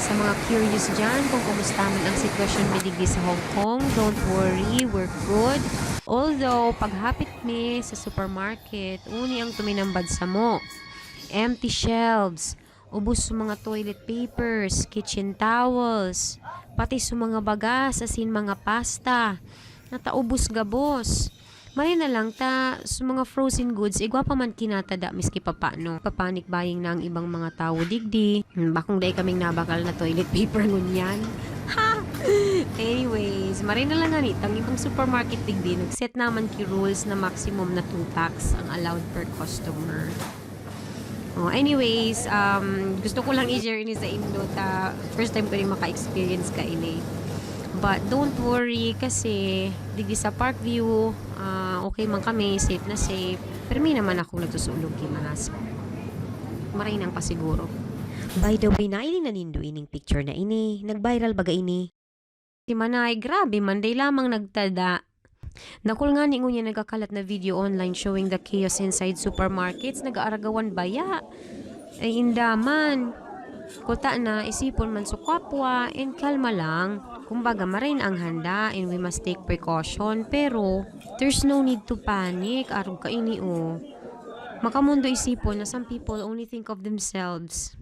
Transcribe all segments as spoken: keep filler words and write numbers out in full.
Sa mga curious dyan kung kumusta man ang sitwasyon mi digdi sa Hong Kong, don't worry, we're good. Although, paghapit mi sa supermarket, uni ang tuminambad samo. Empty shelves, ubos sa mga toilet papers, kitchen towels, pati sa mga bagas, asin mga pasta, nataubos gabos. Maray na lang ta, sa mga frozen goods, igwa pa man kinatada miski papano. Papanic buying na ang ibang mga tawo digdi. Hmm, bakong dai kaming nabakal na toilet paper ngunyan. Ha! Anyways, maray na lang ngani, tang ibang supermarket digdi, nag-set naman ki rules na maximum na two packs ang allowed per customer. Oh, anyways, um, gusto ko lang i-share ini sa indo ta first time ko rin maka-experience ka ini. But don't worry kasi digdi sa Parkview, ah, okay man kami, safe na safe. Pero may naman akong nagsusulog ki mask. Maray nang pasiguro. By the way, naili na nindo ining picture na ini. Nag-viral baga ini. Si Manay, grabe man, day lamang nagtada. Dakul ngani ngunyan nagkakalat na video online showing the chaos inside supermarkets. Nag-aaragawan baya. Ay, inda man. Kuta na, isipon man sa kapwa, and kalma lang. Kumbaga, maray na ang handa, and we must take precaution. Pero, there's no need to panic. Arog ka ini, oh. Makamundo isipon na some people only think of themselves.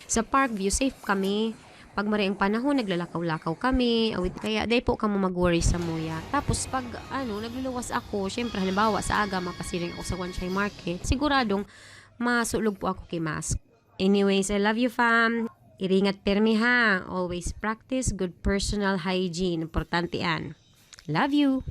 Sa Parkview, safe kami. Pag maray ang panahon, naglalakaw-lakaw kami. Awit, kaya dai po kamo mag-worry sa muya. Tapos pag, ano, nagluluwas ako, syempre, halimbawa, sa aga, mapasiring ako sa Wan Chai Market, siguradong masulog po ako ki mask. Anyways, I love you, fam. Iringat permi, ha. Always practice good personal hygiene. Importante yan. Love you.